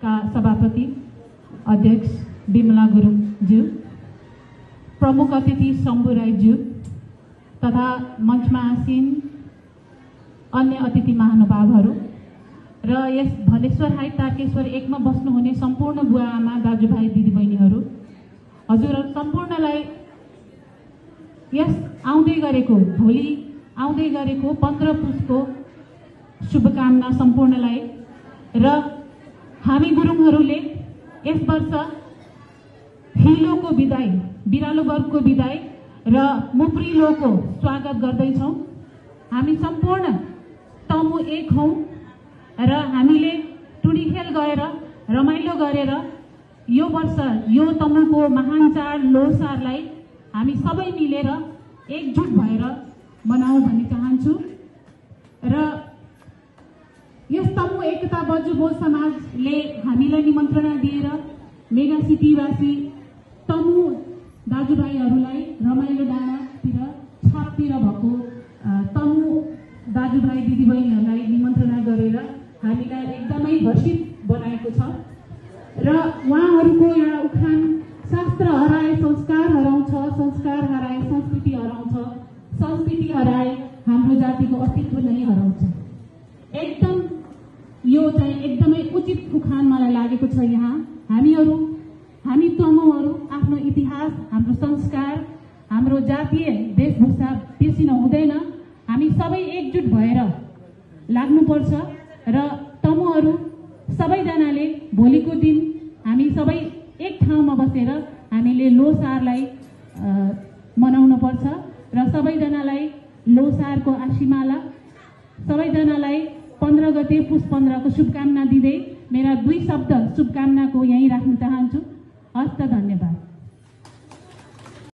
का सभापति अध्यक्ष बिमला गुरुङज्यू, प्रमुख अतिथि शम्भु राईज्यू तथा मञ्चमा आसीन अन्य अतिथि महानुभावहरू र यस भलेश्वर हाई तारकेश्वर 1 मा बस्नुहुने सम्पूर्ण बुवा आमा दाजुभाइ दिदीबहिनीहरू, हजुरहरू सम्पूर्णलाई यस भोलि आउँदै गरेको 15 पुसको शुभकामना सम्पूर्णलाई र हामी गुरुङहरूले यस वर्ष हिलोको विदाई, बिरालो वर्गको विदाई र मुप्रिलोको स्वागत गर्दैछौँ। हामी सम्पूर्ण तमु एक हौं र हामीले टुडीखेल गएर रमाइलो गरेर यो वर्ष यो तमुको महान चाड लोसारलाई हामी सबै मिलेर एकजुट भएर मनाऊ भन्न चाहन्छु। र यस तमु एकता बजुबोज समाजले हामीलाई निमन्त्रणा दिएर मेगा सिटीवासी तमु दाजुभाइहरूलाई रमाइलो डाँडातिर छापतिर भएको तमु दाजुभाइ दिदीबहिनीहरूलाई निमन्त्रणा गरेर हामीलाई एकदमै हर्षित बनाएको छ र उहाँहरूको एउटा उखान, शास्त्र हराए संस्कार हराउँछ, संस्कार हराए संस्कृति हराउँछ, संस्कृति हराए हाम्रो जातिको अस्तित्व नै हराउँछ। एकदम यो चाहिँ एकदमै उचित उखान मलाई लागेको छ। यहाँ हामी तमुहरू आफ्नो इतिहास, हाम्रो संस्कार, हाम्रो जातीय वेशभूषा बिर्सिन हुँदैन। हामी सबै एकजुट भएर लाग्नुपर्छ र तमुहरू सबैजनाले भोलिको दिन हामी सबै एक ठाउँमा बसेर हामीले लोसारलाई मनाउनु पर्छ र सबैजनालाई लोसारको आशीर्वाद, सबैजनालाई 15 गते पुस 15 को शुभकामना दिँदै मेरा 2 शब्द शुभकामनाको यही राख्न चाहन्छु।